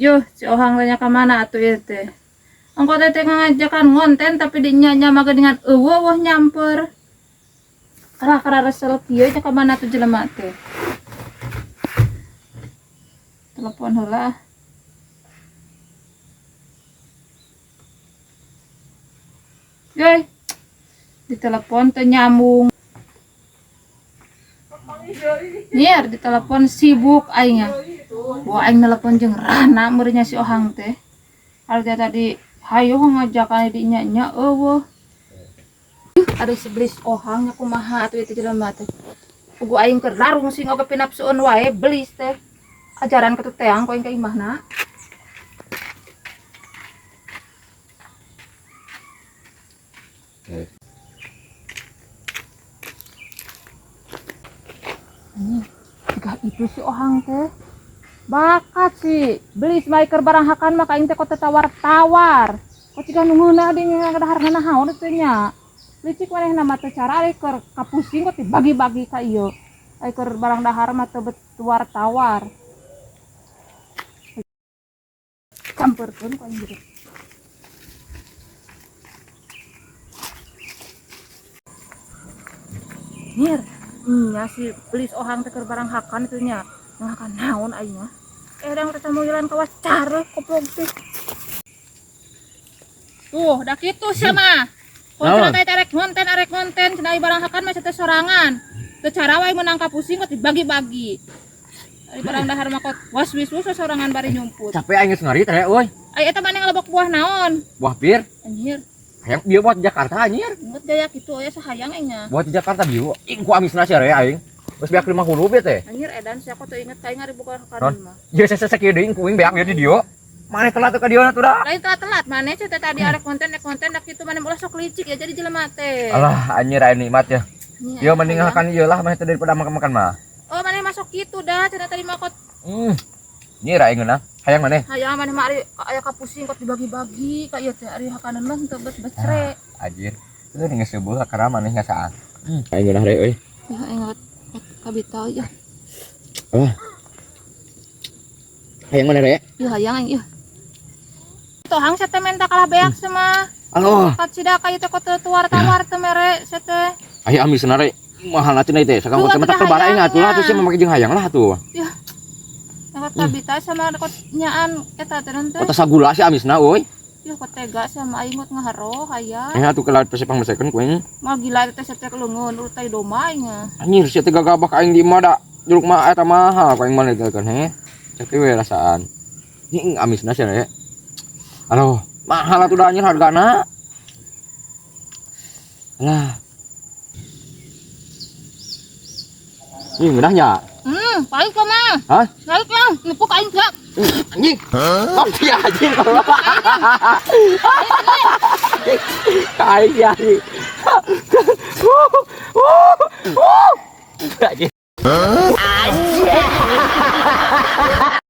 Yuh, si Ohang tanya ka mana atuh ieu teh. Ongko teh teh ngajakan ngonten tapi di nya mah geuningan eueuh weuh nyamper. Alah kararesel kieu nya ka mana tuh jelema teh. Telepon heula. Yoi. Ditelepon teu nyambung. Nyiar ditelepon sibuk aing nya. Wah aing telepon jeung Rana meureunnya si Ohang teh. Harga tadi hayo ngajakan di nya nya eueuh. Ada sebelis Ohang nya kumaha atuh ieu jelema teh. Pugu aing keur larung sing oge pinapsueun wae belis teh. Ajaran ketut teang ku aing ka imahna. Jika itu si Ohang teh bakat si beli smiker barang hakan mah aing teh kok tawar-tawar. Kok ciga nu ngeunah di ngadahar naon teh nya. Licik manehna mah teu cara ari keur kapusing kok dibagi-bagi ka ieu. Ari keur barang dahar mah teu tawar-tawar. Camperkeun ku aing gitu. Nyir, nya si belis Ohang teh keur barang hakan itu nya. Ngakan naon aing mah. Dang teh samuilan kawas care koplok teh. Tuh, dah kitu sia mah. Kalau cenah teh arek konten cenah barang hakan mah teh sorangan. Teu cara wae meunang kapusing kok dibagi-bagi. Ari barang dahar mah kot was wis wis sorangan bari nyumput. Capek aing geus ngari teh euy. Ai eta maneh ngalebok buah naon? Buah pir. Anjir. Hayang bieu buat Jakarta anjir. Ngut gaya kitu aya sahayang aing nya. Buat di Jakarta bieu. Ing ku amisna sia re aing. Geus beak 50 bieu teh. Anjir edan sia kok teu inget ka aing ari buka hakanan mah. Ieu sese kieu deui ku aing beak bieu di dieu. Maneh telat ka dieu atuh da. Lain telat-telat maneh teh tadi arek konten arek konten dak kitu maneh ulah sok licik ya jadi jelema teh. Alah anjir aing nikmat ya. Ieu mending hakan ieu lah maneh teh daripada makan-makan mah. Oh maneh masuk kitu dah cenah tadi mah kot. Nyi ra aing ngeunah. Hayang maneh. Hayang maneh mah ari aya kapusing kot dibagi-bagi ka ieu teh ari hakanan mah teu bet becre. Anjir. Teu geus seubeul hakana maneh ngasaan. Aing ngeunah re euy. Ya aing kabita ya. Ah. Hayang maneh re? Ya hayang aing ieu. Tohang sia teh menta kalah beak sia mah. Aloh. Kat sida ka ieu teh kot tuar-tawar teu mere sia teh. Aya amisna re. Mahal atuh teh. Sakang Tuh, teh mah atuh teu bara aing atuh lah atuh sia hayangnya. mah make jeung hayang lah atuh. Ya. Dapat kabita sama kot nyaan eta teh teh. Kota sagula si amisna euy. Ya kok tega sama aing ngut ngaharo hayang. Atuh ke laut pesepang mesekeun ku aing. Mah gila teh sia teh leungeun urut tai domba aing mah. Anjir sia teh gagabah ka aing di imah da. Jeruk mah eta mahal ku aing mah teh kan he. Cek we rasaan. Ini amisna sia re. Aduh, mahal atuh da anjir hargana. Alah. Ini ngeunah nya? Pahit kok mah. Hah? Pahit lah, nepuk aing gerak. Anjing. Hah? Oh, iya anjing. Aing ya anjing. Anjing. Anjing.